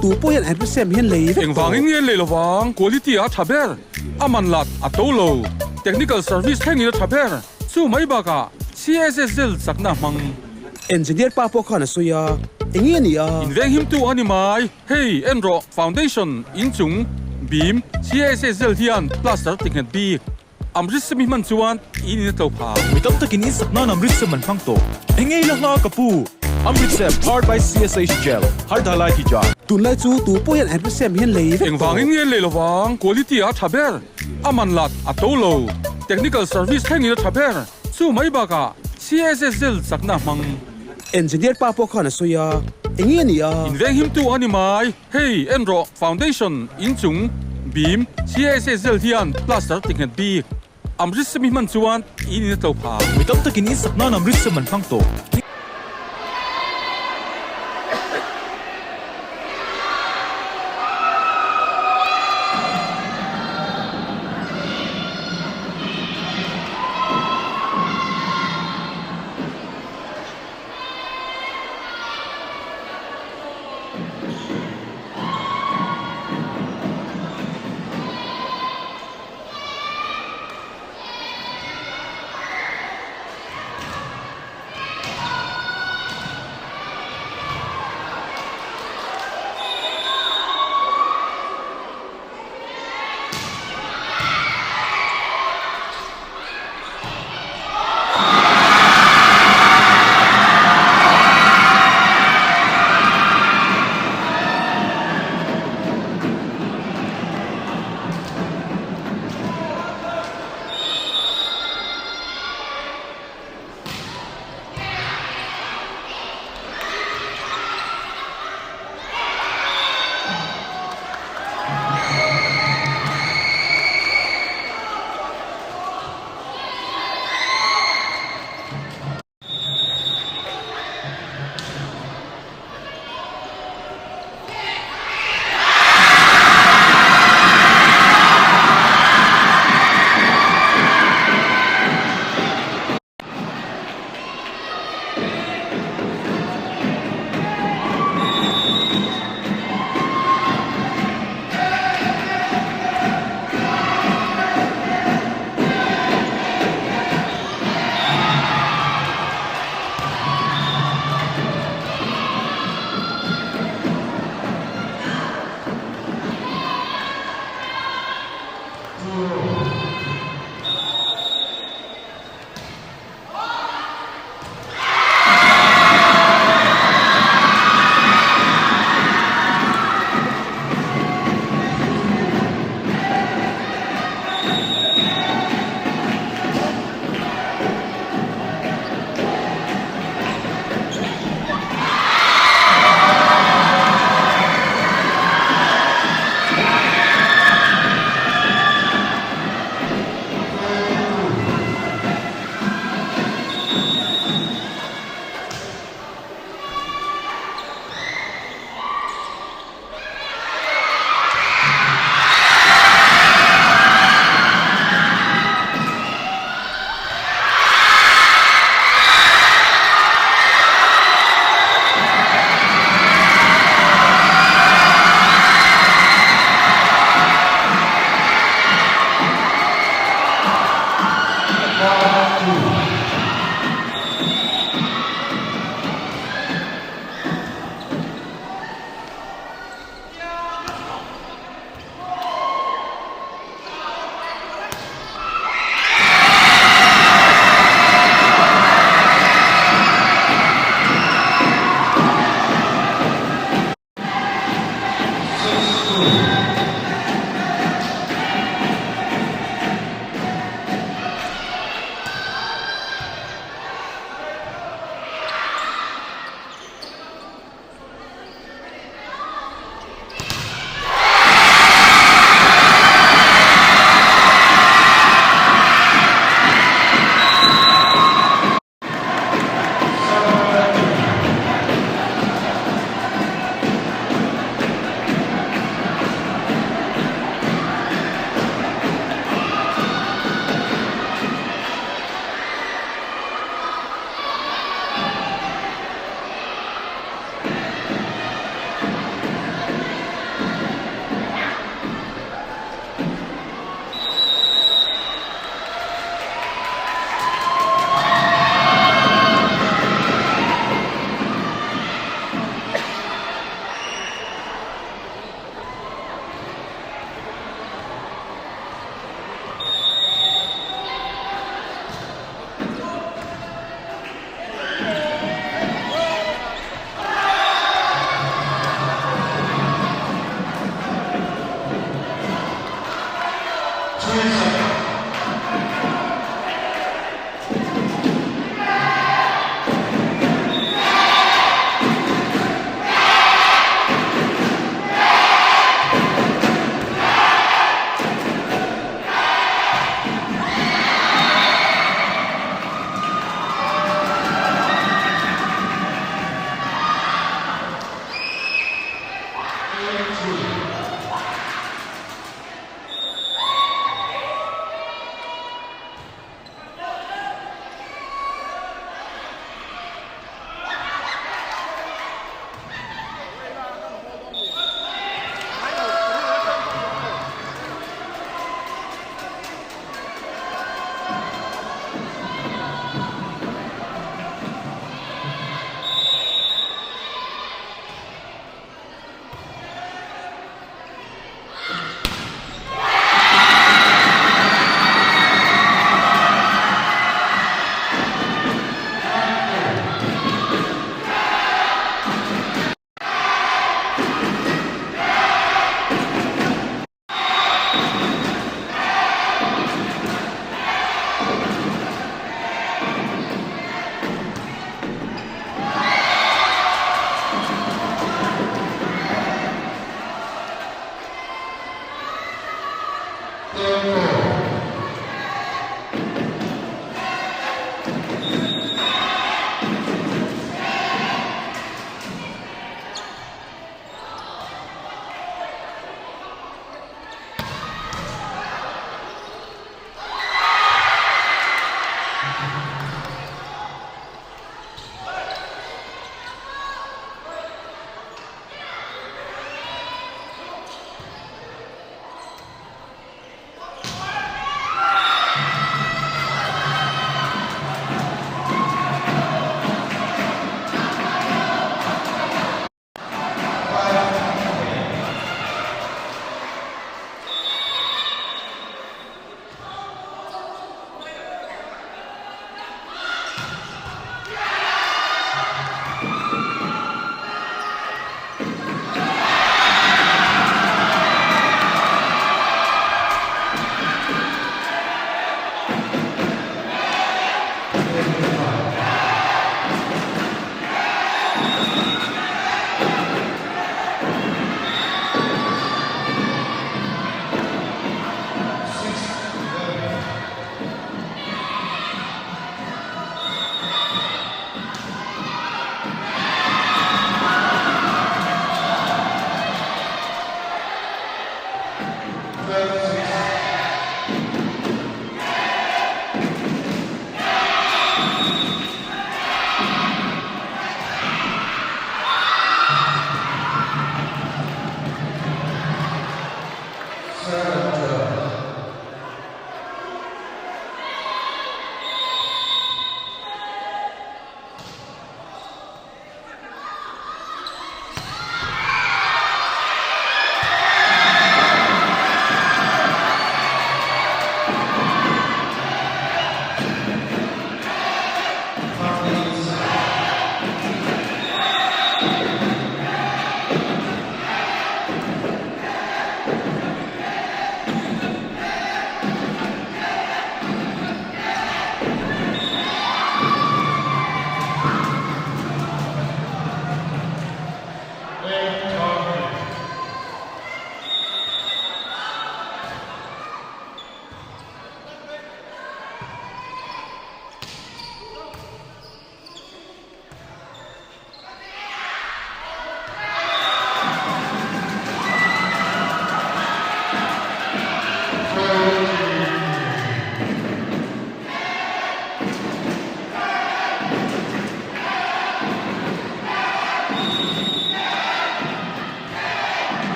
tu pawh hian Amritsem hian lei vek tawh. Engvangin nge lei lovang? Quality a tha ber, a man lat a to lo, technical service thlengin a tha ber, chu mai bakah CSSL chakna hmang. Engineer pa pawh khan a sawi a, enge a nih a? Invenghimtu a ni mai. Hei en rawh, foundation inchung beam CSSL hian plaster ti nghet bik. Amritsem i hman chuan in in a tlo pha. Mi tam takin in sak nan Amritsem an hmang tawh. Eng ngei la hla ka pu? Amritsem powered by CSH Gel, Har Dhalai Ki Jaan. Tunlai chu tu pawh hian Amritsem hian lei vek tawh. Engvangin nge lei lovang? Quality a tha ber, a man lat a to lo, technical service thlengin a tha ber, chu mai bakah CSSL chakna hmang. Engineer pa pawh khan a sawi a, eng nge a nih a? Invenghimtu a ni mai. Hei en rawh, foundation inchung beam CSSL hian plaster ti nghet bik. Amritsem i hman chuan in in a tlo pha. Mi tam takin in sak nan Amritsem an hmang tawh.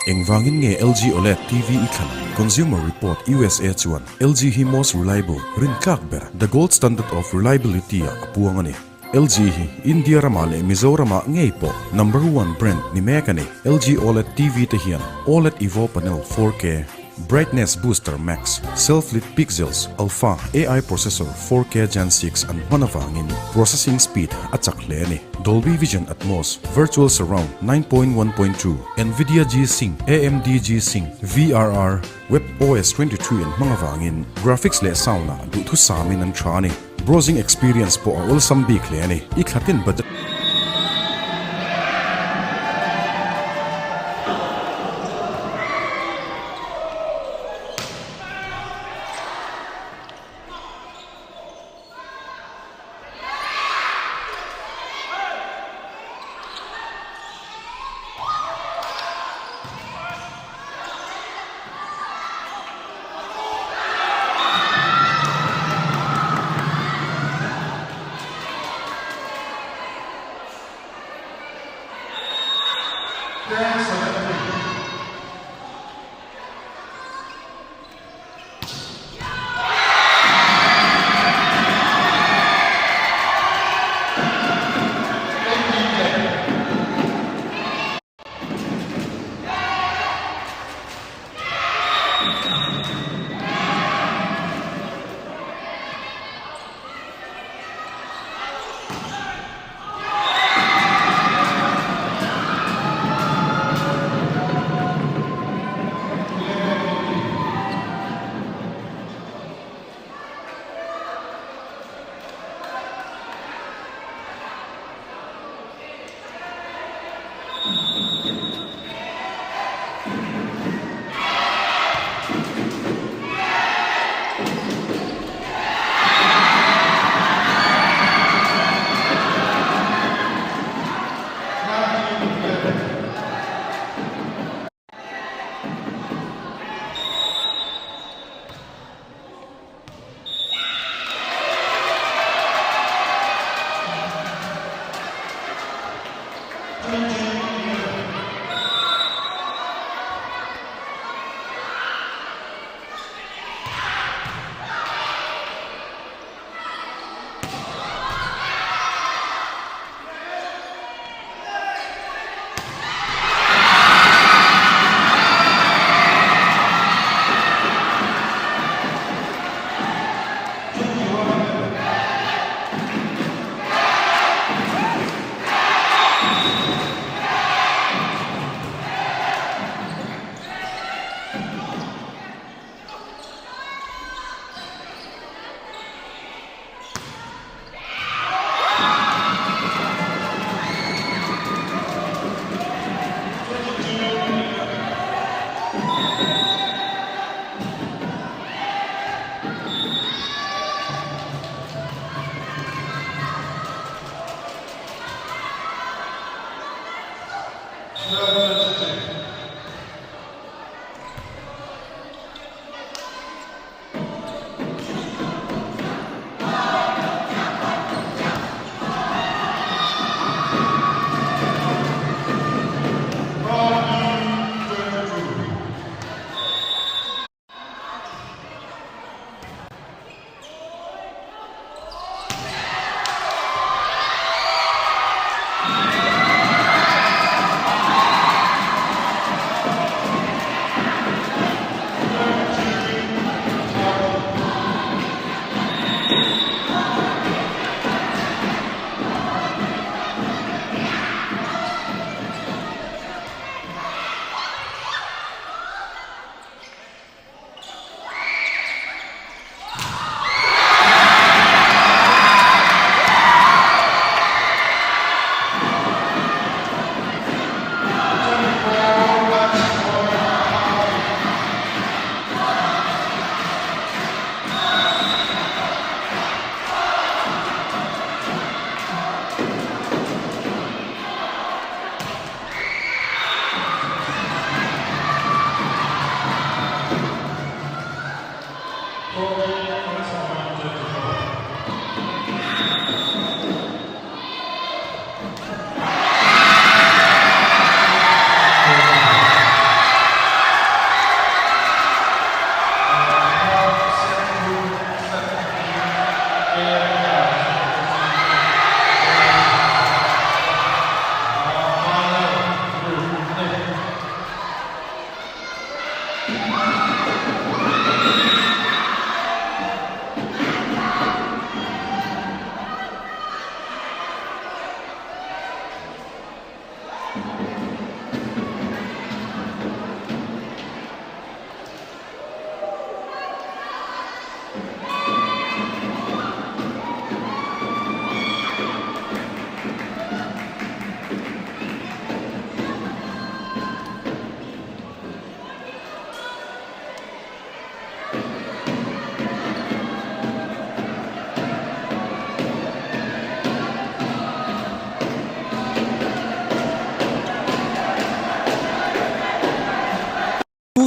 Engvangin nge LG OLED TV i thlan ang? Consumer Report usa chuan LG hi most reliable, rintlak ber, the gold standard of reliability ah a puang a ni. LG hi India ramah leh Mizoramah ngei pawh number one brand ni mek a ni. LG OLED TV te hian OLED Evo Panel 4K, Brightness Booster Max, Self-Lit Pixels, Alpha AI Processor 4K Gen 6 an hman avangin processing speed a chak hle a ni. Dolby Vision Atmos, Virtual Surround 9.1.2, Nvidia G-Sync, AMD G-Sync, VRR, WebOS 23 an hmang avangin graphics leh sound-ah duhthusamin an tha a ni. Browsing experience pawh a awlsam bik hle a ni. I thlatin budget.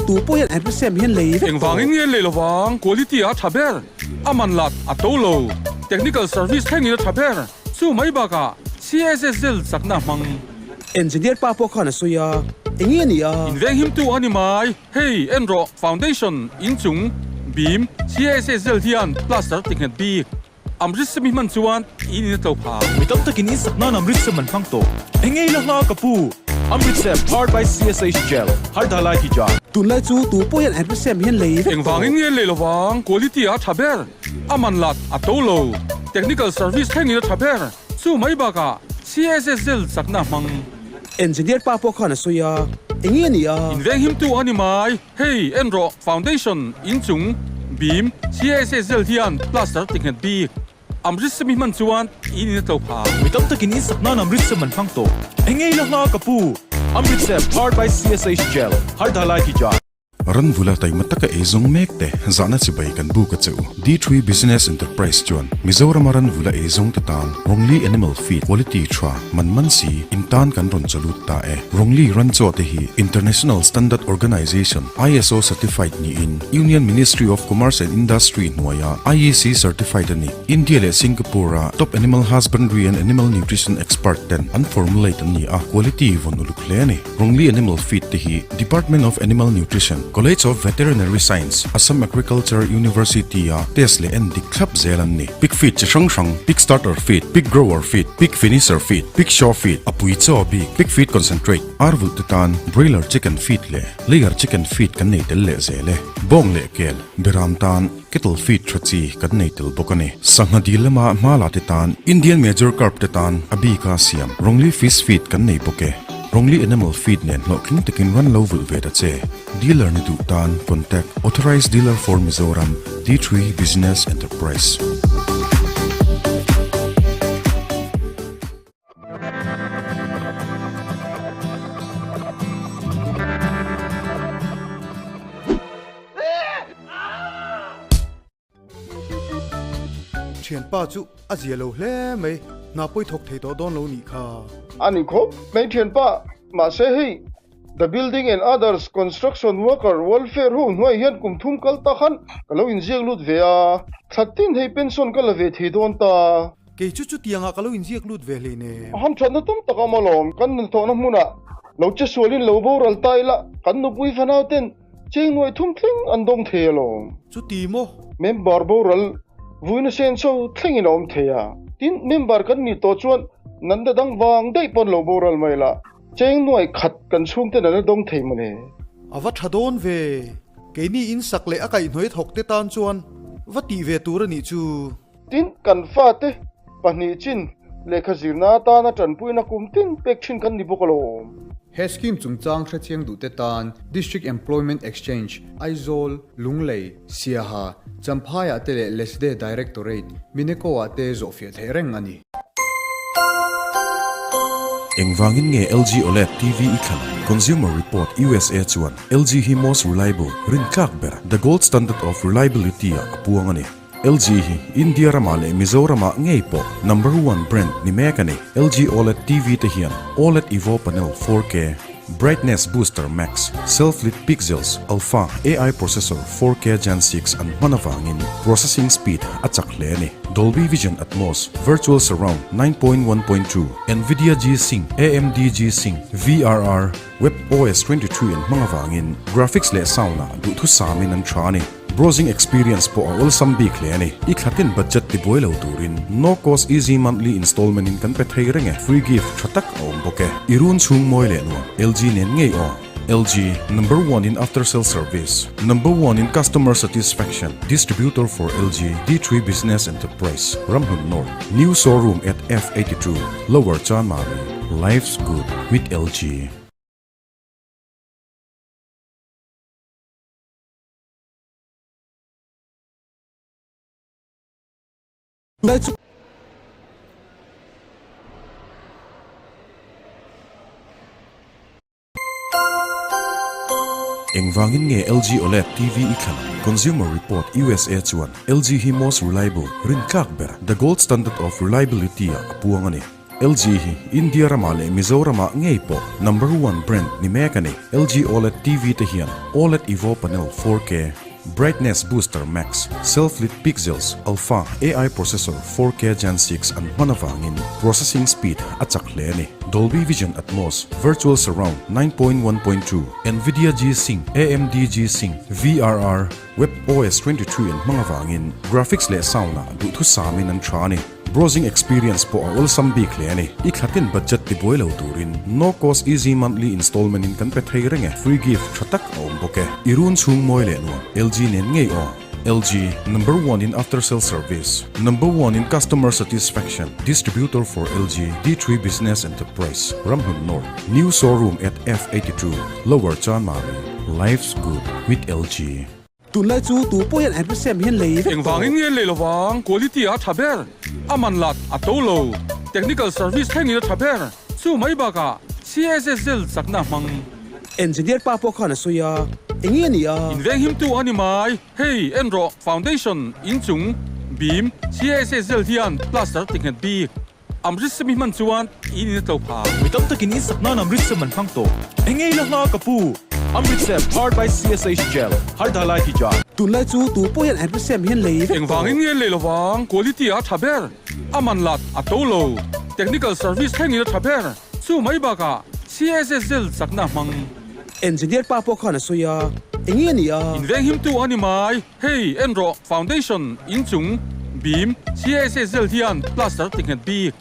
tu pawh hian Amritsem hian lei vek tawh. Engvangin nge lei lovang? Quality a tha ber, a man lat a to lo, technical service thlengin a tha ber, chu mai bakah CSSL chakna hmang. Engineer pa pawh khan a sawi a, eng nge ni a? Invenghimtu a ni mai. Hei en rawh, foundation inchung beam CSSL hian plaster ti nghet bik. Amritsem i hman chuan in in a tlo phah. Mi tam takin in sak nan Amritsem an hmang tawh. Eng ngei la hma ka pu? Amritsem powered by CSH Gel, Har Dhalai Ki Jaan. Tunlai chu tu pawh hian Amritsem hian lei vek tawh. Engvangin nge lei lovang? Quality a tha ber, a man lat a to lo, technical service thlengin a tha ber, chu mai bakah CSSL chakna hmang. Engineer pa pawh khan a sawi a, eng nge ni a? Invenghimtu a ni mai. Hei en rawh, foundation inchung beam CSSL hian plaster ti nghet bik. Amritsem i hman chuan in in a tlo phah. Mi tam takin in sak nan Amritsem an hmang tawh. Eng ngei la hma ka pu? Amritsem powered by CSH Gel, Har Dhalai Ki Jaan. Ranvula taima taka ei zawng mek te zahna chibai kan buk a che u. D3 Business Enterprise chuan Mizorama ranvula ei zawng te tan Rongli Animal Feed Quality tha man man si in tan kan rawn chalut ta e. Rongli ranchaw te hi International Standard Organization, ISO, certified niin Union Ministry of Commerce and Industry hnuaia IEC certified a ni. India leh Singapore-a top animal husbandry and animal nutrition expert ten an formulate an ni a, quality vawn uluk hle a ni. Rongli Animal Feed te hi Department of Animal Nutrition, College of Veterinary Science, Assam Agriculture University-a test leh en dik thlap zel an ni. Pig feed chi hrang hrang, pig starter feed, pig grower feed, pig finisher feed, pig show feed, a pui chaw bik, pig feed concentrate, ar vulh te tan broiler chicken feed leh layer chicken feed kan nei tel leh zel e. Bawng leh kel, beram tan cattle feed tha chi kan nei tel bawk a ni. Sangha dil lama hma la te tan Indian major carp te tan a bika siam Rongli fish feed kan nei bawk e. Rongli animal feed nen hlawhtling takin ran lo vulh ve ta che. Dealer ni duh tan contact Authorized Dealer for Mizoram, D3 Business Enterprise. Thianpa chu a zia lo hle mai, hna pawi thawk thei tawh dawn lo nih kha. A ni khawp mai thianpa, mahse hei The Building and Others Construction Worker Welfare ho hnuai hian kum thum kal ta khan ka lo inziak lut ve a, thla tin hei pension ka la ve thei dawn ta. Kei chu chutiangah ka lo inziak lut ve hlei nen. A hamthatna tum tak awm alawm, kan nunthawhna hmunah lo che sualin lo boral ta ila kan nupui fanau ten Cheng nuai thum thleng an dawng thei alawm. Chuti maw? Member boral vuina sen so thlengin a awm thei a. Tin, member kan nih tawh chuan nanda dang vang daih pawn lo boral mai la, cheng nuai khat kan chhungten an la dawng thei mawle. A va tha dawn ve. Keini in sak leh a kaihhnawih thawk te tan chuan va tih ve tur a nih chu. Tin, kan fate pahnih chin lehkha zirna atana tanpuina kum tin pek thin kan ni bawk alawm. He scheme chungchang hrechiang duhte tan District Employment Exchange, Aizawl, Lunglei, Siaha, Champhaiah te leh Lesde Directorate, Mineko-ah te zawhfiah theih reng a ni. Engvangin nge LG OLED TV i thlan? Consumer Report USA chuan LG hi most reliable, rintlak ber, the gold standard of reliability-ah a puang a ni. LG hi India ramah leh Mizoramah ngei pawh number one brand ni mek a ni. LG OLED TV te hian OLED Evo Panel 4K, Brightness Booster Max, Self-Lit Pixels, Alpha AI Processor 4K Gen 6 an hman avangin processing speed a chak hle a ni. Dolby Vision Atmos, Virtual Surround 9.1.2, Nvidia G-Sync, AMD G-Sync, VRR, WebOS 23 an hmang avangin graphics leh sound-ah duhthusamin an tha a ni. Browsing experience pawh a awlsam bik hle a ni. I thlatin budget tibuai lo turin no cost easy monthly installment in kan pe thei reng e. Free gift tha tak a awm bawk e. I run chhung mawi leh nuam LG nen ngei aw. LG, number one in after sale service, number one in customer satisfaction, distributor for LG, D3 Business Enterprise, Ramhlun North, new showroom at F82, Lower Chanmari, life's good with LG. Engvangin nge LG OLED TV i thlan? Consumer Report USA chuan LG hi most reliable, rintlak ber, the gold standard of reliability-ah a puang a ni. LG hi India ramah leh Mizoramah ngei pawh number one brand ni mek a ni. LG OLED TV te hian OLED Evo Panel 4K, Brightness Booster Max, Self-Lit Pixels, Alpha AI Processor 4K Gen 6 an hman avangin processing speed a chak hle a ni. Dolby Vision Atmos, Virtual Surround 9.1.2, Nvidia G-Sync, AMD G-Sync, VRR, WebOS 23 an hmang avangin graphics leh sound-ah duhthusamin an tha a ni. Browsing experience pawh a awlsam bik hle a ni. I thlatin budget ti buai lo turin no cost easy monthly installment in kan pe thei reng e. Free gift tha tak a awm bawk e. I run chhung mawi leh nuam LG nen ngei aw. LG, number one in after sale service, number one in customer satisfaction, distributor for LG, D3 Business Enterprise, Ramhlun North, new showroom at F82, Lower Chanmari, life's good with LG. Tunlai chu tu pawh hian an sem hian lei vek tawh. Engvangin nge lei lovang? Quality a tha ber, a man lat a to lo, technical service thlengin a tha ber, chu mai bakah CSSL chakna hmang. Engineer pa pawh khan a sawi a, eng nge ni a? Inveng himtu a ni mai, hei en rawh, foundation, inchung, beam, CSSL hian plaster ti nghet bik. Amrit semi hman chuan in in a tlo pha. Mi tam takin in sak nan Amrit sem an hmang tawh. Eng ngei la hma ka pu? Amrit sem powered by CSH Gel, Har Dhalai ki jan. Tunlai chu tu pawh hian Amrit sem hian lei vek tawh. Engvangin nge lei lovang? Quality a tha ber, a man lat a to lo, technical service thlengin a tha ber, chu mai bakah CSS Gel chakna hmang. Engineer pa pawh khan a sawi a, eng nge ni a? Inveng himtu a ni mai. Hei en rawh, foundation, inchung, beam, CSSL hian plaster ti nghet bik.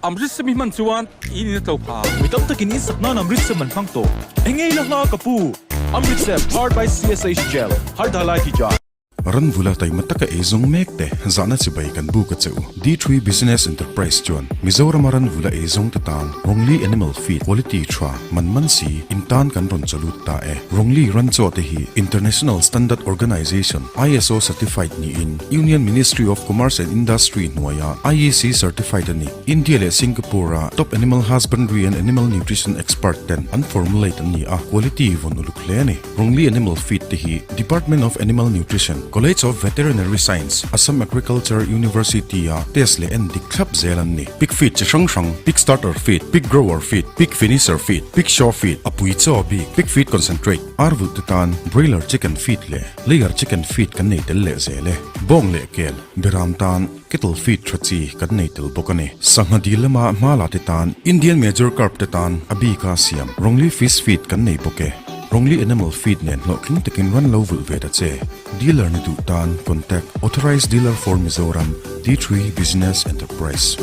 Amrit semi hman chuan in in a tlo pha. Mi tam takin in sak nan Amrit sem an hmang tawh. Eng ngei la hma ka pu? Amrit sem powered by CSH Gel, Har Dhalai ki jan. Ranvula taima taka ei zawng mek te zahna chibai kan buk a che u. D3 Business Enterprise chuan Mizorama ranvula ei zawng te tan Rongli Animal Feed quality tha man man si in tan kan rawn chalut ta e. Rongli ran chaw te hi International Standard Organization, ISO, certified niin Union Ministry of Commerce and Industry hnuaia IEC certified a ni. India leh Singapore-a top animal husbandry and animal nutrition expert ten an formulate an ni a, quality vawn uluk hle a ni. Rongli Animal Feed te hi Department of Animal Nutrition, College of Veterinary Science, Assam Agriculture University-a test leh en dik thlap zel an ni. Pig feed chi hrang hrang, pig starter feed, pig grower feed, pig finisher feed, pig show feed, a pui chaw bik, pig feed concentrate, ar vulh te tan broiler chicken feed leh layer chicken feed kan nei tel leh zel e. Bawng leh kel, beram tan kettle feed tha chi kan nei tel bawk a ni. Sangha dil lama hma la te tan Indian major carp te tan a bika siam Rongli fish feed kan nei bawk e. Rongli animal feed nen hlawhtling takin ran lo vulh ve ta che. Dealer ni duh tan contact Authorized Dealer for Mizoram, D3 Business Enterprise.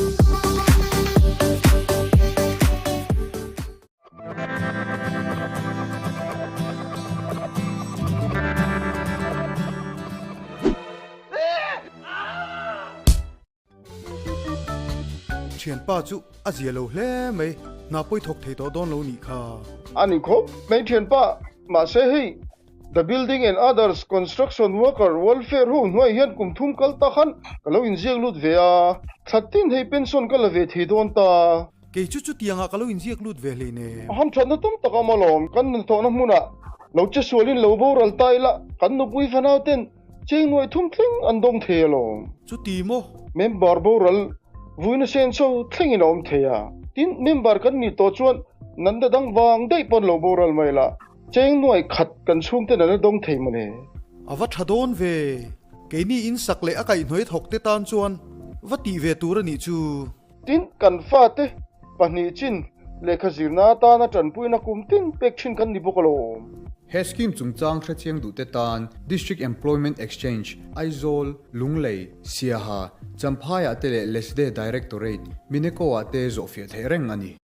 Thianpa chu a zia lo hle mai, hna pawi thawk thei tawh dawn lo nih kha. A ni khawp mai thianpa, mahse hei The Building and Others Construction Worker Welfare ho hnuai hian kum thum kal ta khan ka lo inziak lut ve a, thla tin hei pension ka la ve thei dawn ta. Kei chu chutiangah ka lo inziak lut ve hlei ne. A hamthatna tam tak a awm alawm, kan hnathawhna hmunah lo che sualin lo boral ta ila kan nupui fanau ten cheng nuai thum thleng an dawng thei alawm. Chuti maw? Member boral vuina sen cho thlengin a awm thei a, tin member kan nih tawh chuan natna dang vang daih pawn lo boral mai la. Cheng nuai khat kan chhungten an la dawng thei mawle. A va tha dawn ve. Keini in sak leh a kaihhnuai thawk te tan chuan va tih ve tur a nih chu. Tin, kan fate pahnih chin lehkha zirna atana tanpuina kum tin pek thin kan ni bawk alawm. He scheme chungchang hrechiang duhte tan District Employment Exchange, Aizawl, Lunglei, Siaha, Champhaiah te leh Lesde Directorate, Mineco-ah te zawhfiah theih reng a ni.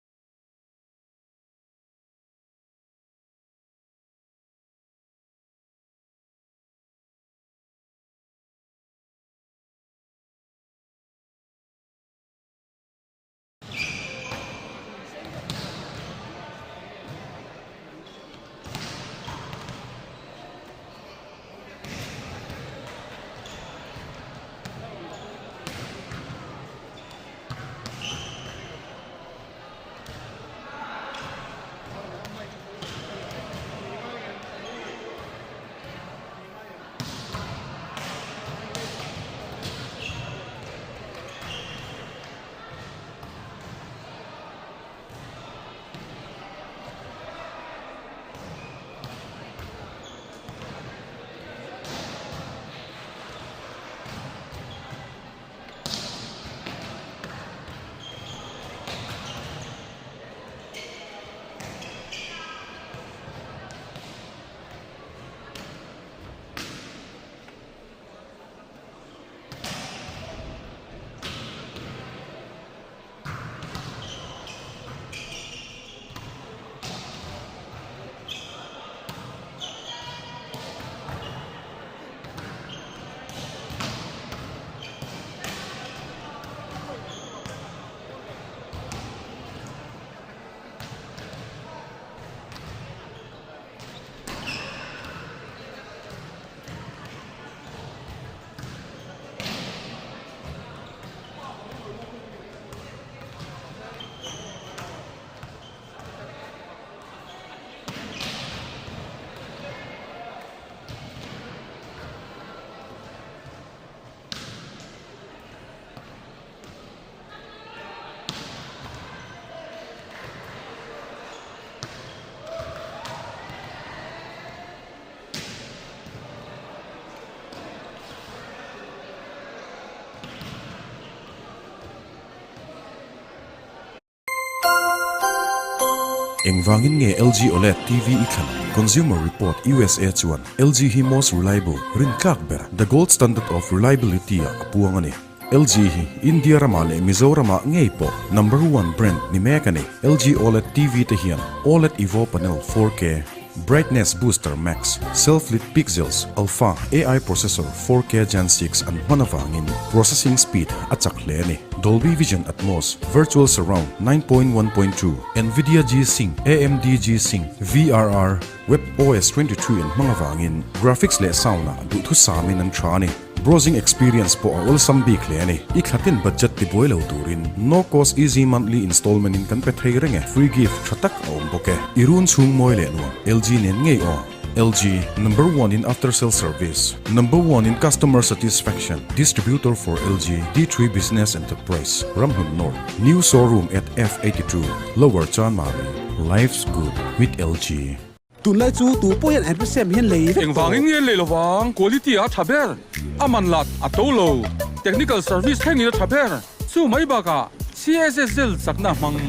Engvangin nge LG OLED TV i thlan? Consumer Report USA chuan LG hi most reliable, rintlak ber, the gold standard of reliability ah a puang a ni. LG hi India ramah leh Mizoramah ngei pawh number one brand ni mek a ni. LG OLED TV te hian OLED Evo Panel 4K, Brightness Booster Max, Self-Lit Pixels, Alpha AI Processor 4K Gen 6 an hman avangin processing speed a chak hle a ni. Dolby Vision Atmos, Virtual Surround 9.1.2, Nvidia G-Sync, AMD G-Sync, VRR, WebOS 23 an hmang avangin graphics leh sound-ah duhthusamin an tha a ni. Browsing experience pawh a awlsam bik hle a ni. I thlatin budget tibuai lo turin no cost easy monthly installment in kan pe thei reng e. Free gift tha tak a awm bawk e. I run chhung mawi leh nuam LG nen ngei aw. LG, number one in after sale service, number one in customer satisfaction, distributor for LG, D3 Business Enterprise, Ramhlun North, new showroom at F82, Lower Chanmari, life's good with LG. Tunlai chu tu pawh hian an hrisem hian lei vek tawh. Engvangin nge lei lovang? Quality a tha ber, a man lat a to lo, technical service thlengin a tha ber, chu mai bakah CSSL chakna hmang.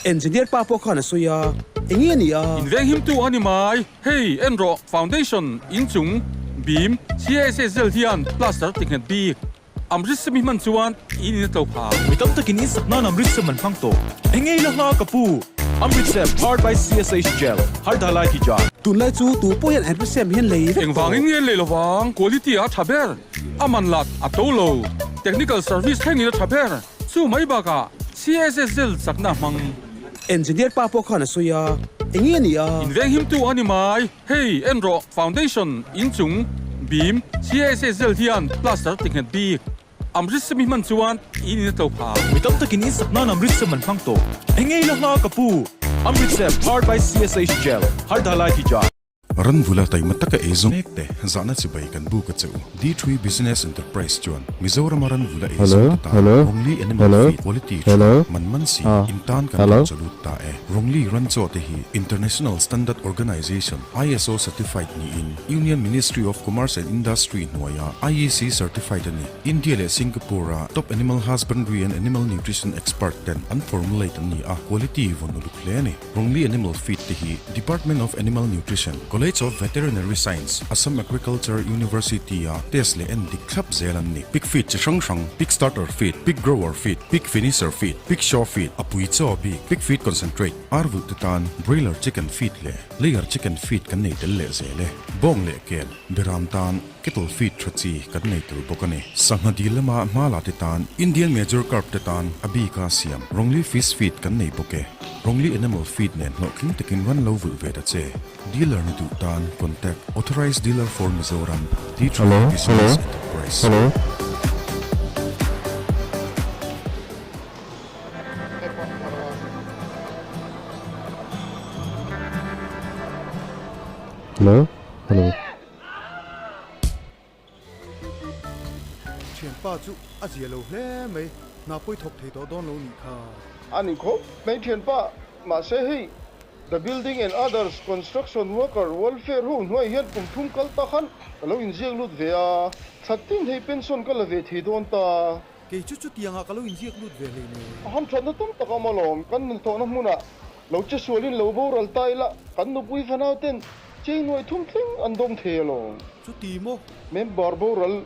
Engineer pa pawh khan a sawi a, eng nge a nih a? Inveng himtu a ni mai, hei en rawh, foundation, inchung, beam, CSSL hian plaster ti nghet bik. Amritsar mi hman chuan in in a tlo pha. Mi tam takin in sak nan Amritsar man hmang tawh. Eng ngei la hma ka pu. Amritsar powered by CSH Gel, Har Dhalai ki Jaan. Tunlai chu tu pawh hian Amritsar hian lei vek tawh. Engvangin nge lei lovang? Quality a tha ber. A man lat a to lo. Technical service thlengin a tha ber. Chu mai bakah CSS Gel chakna hmang. Engineer pa pawh khan a sawi a, eng nge a nih a? Inveng himtu a ni mai. Hei en rawh, foundation inchung beam CSSL hian plaster ti nghet bik. Amritsar mi hman chuan in in a tlo pha. Mi tam takin in sak nan Amritsar man hmang tawh. Eng ngei la hma ka pu. Amritsar powered by CSH Gel, Har Dhalai ki Jaan. Ranvula taima taka ei zawng mek te zahna chibai kan buk a cheu. D3 Business Enterprise chuan Mizorama ranvula ei zawng te tan Rongli Animal Feed Quality tha man man si in tan kan rawn chalut ta e. Rongli ranchaw te hi International Standard Organization, ISO, certified niin Union Ministry of Commerce and Industry hnuaia IEC certified a ni. India leh Singapore-a top animal husbandry and animal nutrition expert ten an formulate an ni a, quality vawn uluk hle a ni. Rongli Animal Feed te hi Department of Animal Nutrition, College of Veterinary Science, Assam Agriculture University-a test leh en dik thlap zel an ni. Pig feed chi hrang hrang, pig starter feed, pig grower feed, pig finisher feed, pig show feed, a pui chaw bik, pig feed concentrate, ar vulh te tan broiler chicken feed leh layer chicken feed kan nei tel leh zel e. Bawng leh kel, beram tan kettle feed tha chi kan nei tel bawk a ni. Sangha dil lama hma la te tan Indian major carp te tan a bika siam Rongli fish feed kan nei bawk e. Rongli animal feed nen hlawhtling takin ran lo vulh ve ta che. Dealer ni duh tan contact Authorized Dealer for Mizoram, D-Traffic Business Enterprise. Thianpa chu a zia lo hle mai, hna pawi thawk thei tawh dawn lo nih kha. A ni khawp mai thianpa, mahse hei The Building and Others Construction Worker Welfare ho hnuai hian kum thum kal ta khan ka lo inziak lut ve a, thla tin hei pension ka la ve thei dawn ta. Kei chu chutiangah ka lo inziak lut ve hlei nei. A hamthatna tam tak a awm alawm, kan nunthawhna hmunah lo che sualin lo boral ta ila, kan nupui fanau ten chei nuai thum thleng an dawm thei alawm. Chuti maw? Member boral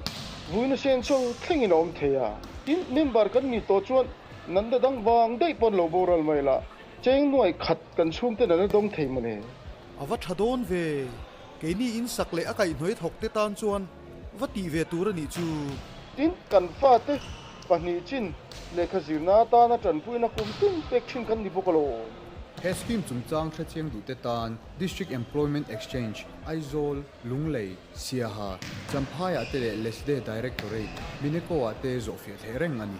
vuina sen saw thlengin a awm thei a, tin member kan nih tawh chuan nanda dang vang daih pawn lo boral mai la, cheng nuai khat kan chhungten an la dawm thei mawle. A va tha dawn ve, keini in sak leh a kaihhnawih thawk te tan chuan va tih ve tur a nih chu. Tin, kan fate pahnih chin lehkha zirna atana tanpuina kum tin pek thin kan ni bawk alawm. He scheme chungchang hrechiang duhte tan District Employment Exchange, Aizawl, Lunglei, Siaha, Champhaiah te leh Lesde Directorate, Mineco-ah te zawhfiah theih reng a ni.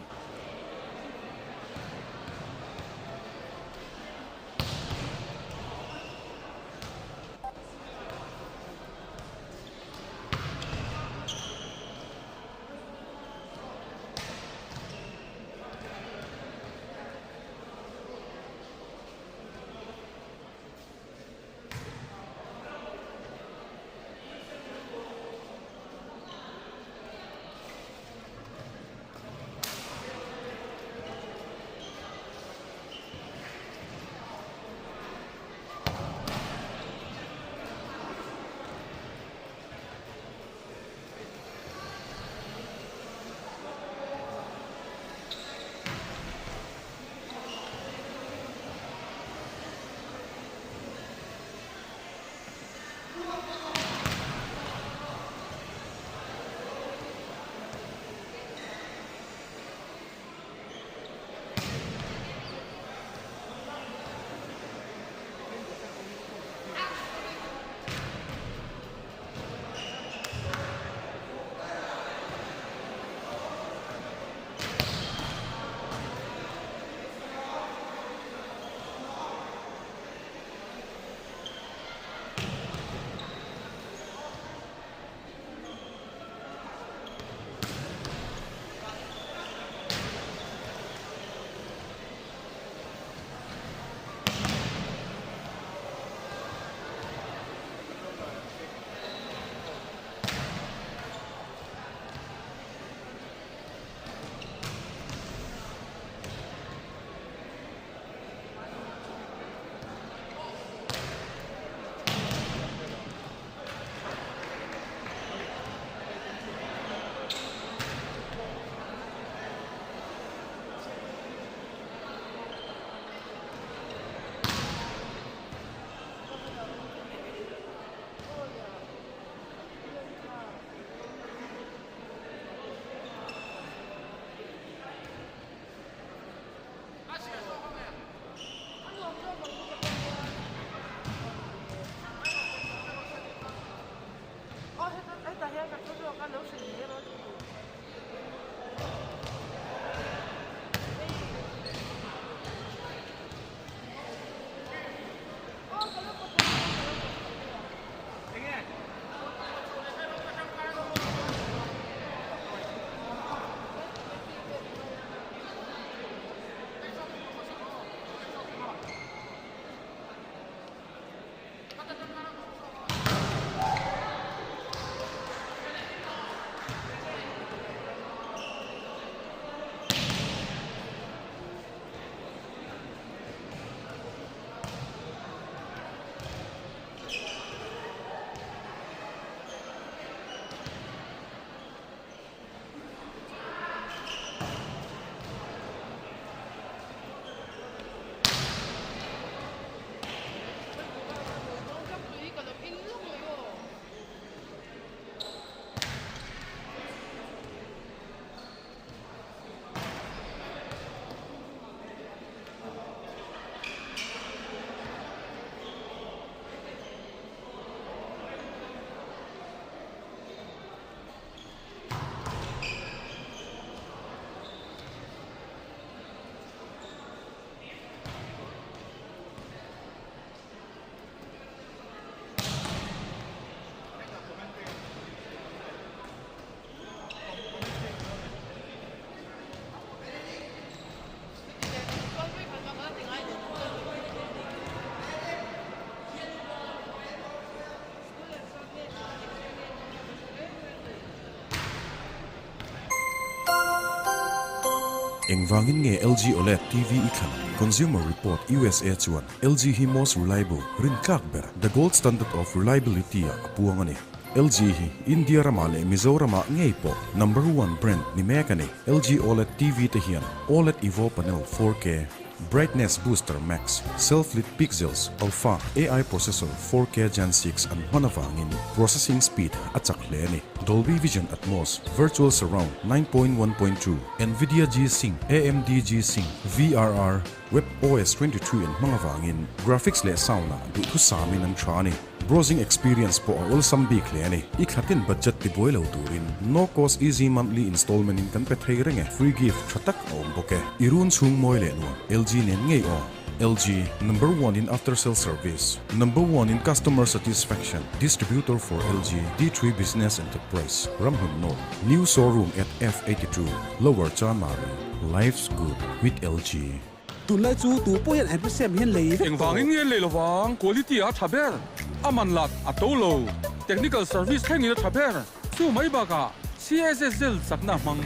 Engvangin nge LG OLED TV i thlan? Consumer Report USA chuan LG hi most reliable, rintlak ber, the gold standard of reliability ah a puang a ni. LG hi India ramah leh Mizoramah ngei pawh number one brand ni mek a ni. LG OLED TV te hian OLED Evo panel 4K, Brightness Booster Max, Self-Lit Pixels, Alpha AI Processor 4K Gen 6 an hman avangin processing speed a chak hle a ni. Dolby Vision Atmos, Virtual Surround 9.1.2, Nvidia G-Sync, AMD G-Sync, VRR, WebOS 23 an hmang avangin graphics leh sound-ah duhthusamin an tha a ni. Browsing experience pawh a awlsam bik hle a ni. I thlatin budget tibuai lo turin no cost easy monthly installment in kan pe thei reng e. Free gift tha tak a awm bawk e. I run chhung mawi leh nuam LG nen ngei aw. LG, number one in after sale service, number one in customer satisfaction, distributor for LG, D3 Business Enterprise, Ramhlun North, new showroom at F82, Lower Chanmari, life's good with LG. Tunlai chu tu pawh hian Ampersand hian lei vek tawh. Engvangin nge lei lovang? Quality a tha ber, a man lat a to lo, technical service thlengin a tha ber. Chu mai bakah CSSL chakna hmang.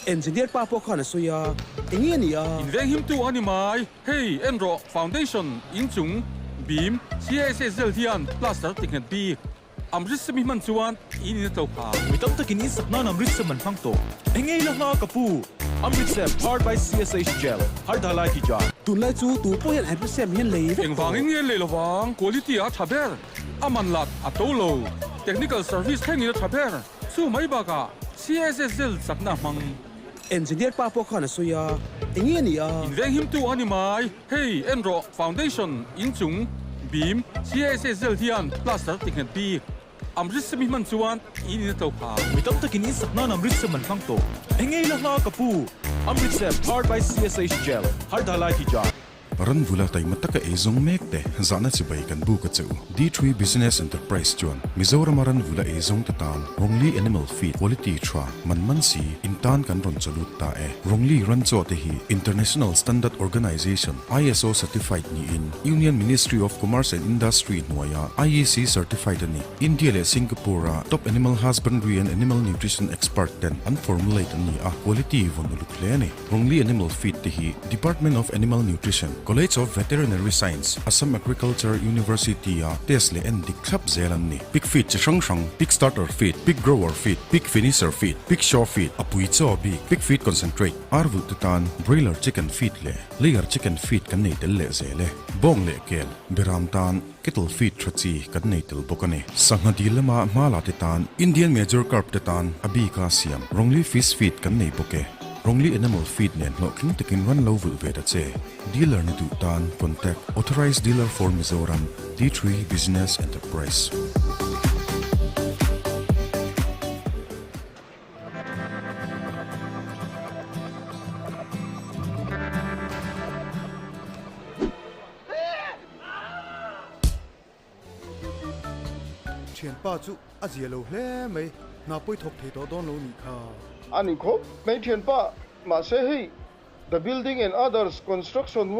Engineer pa pawh khan a sawi a, eng nge ni a? Inveng him tu a ni mai. Hei en rawh, foundation inchung beam CSSL hian plaster ti nghet bik. Amritsar mi hman chuan in in a tlo kha. Mi tam takin in sak nan Amritsar man hmang tawh. Eng ngei la hma ka pu? Amritsar powered by CSH Gel, Har Dhalai ki Jaan. Tunlai chu tu pawh hian Amritsar hian lei vek tawh. Engvangin nge lei lovang? Quality a tha ber, a man lat a to lo, technical service thlengin a tha ber. Chu mai bakah CSSL chakna hmang. Engineer pa pawh khan a sawi a, eng nge ni a? Inveng him tu a ni mai. Hei en rawh, foundation inchung beam CSSL hian plaster ti nghet bik. Amritsar mi hman chuan in in a tlo kha. Mi tam takin in sak nan Amritsar man hmang tawh. Eng ngei la hma ka pu? Amritsar powered by CSH Gel, Har Dhalai ki Jaan. Ranvula taima taka ei zawng mek te zahna chibai kan buk a che u. D3 Business Enterprise chuan Mizorama ranvula ei zawng te tan Rongli Animal Feed Quality tha man man si in tan kan rawn chaw lut ta e. Rongli ran chaw te hi International Standard Organization, ISO, certified niin Union Ministry of Commerce and Industry hnuaia IEC certified a ni. India leh Singapore-a top animal husbandry and animal nutrition expert ten an formulate an ni a, quality vawn uluk hle a ni. Rongli Animal Feed te hi Department of Animal Nutrition, College of Veterinary Science, Assam Agriculture University-a test leh en dik thlap zel an ni. Pig feed chi hrang hrang, pig starter feed, pig grower feed, pig finisher feed, pig show feed, a pui chaw bik, pig feed concentrate, ar vulh te tan broiler chicken feed leh layer chicken feed kan nei tel leh zel e. Bawng leh kel, beram tan kettle feed tha chi kan nei tel bawk a ni. Sangha dil lama hma la te tan Indian Major Carp te tan a bika siam Rongli fish feed kan nei bawk e. Rongli Animal Feed nen hlawhtling takin run lo vulh ve ta che. Dealer ni duh tan contact Authorized Dealer for Mizoram, D3 Business Enterprise. Thianpa chu a zia lo hle mai, hna pawi thawk thei tawh dawn lo nih kha. A ni khawp mai thianpa, mahse hei the building and others construction.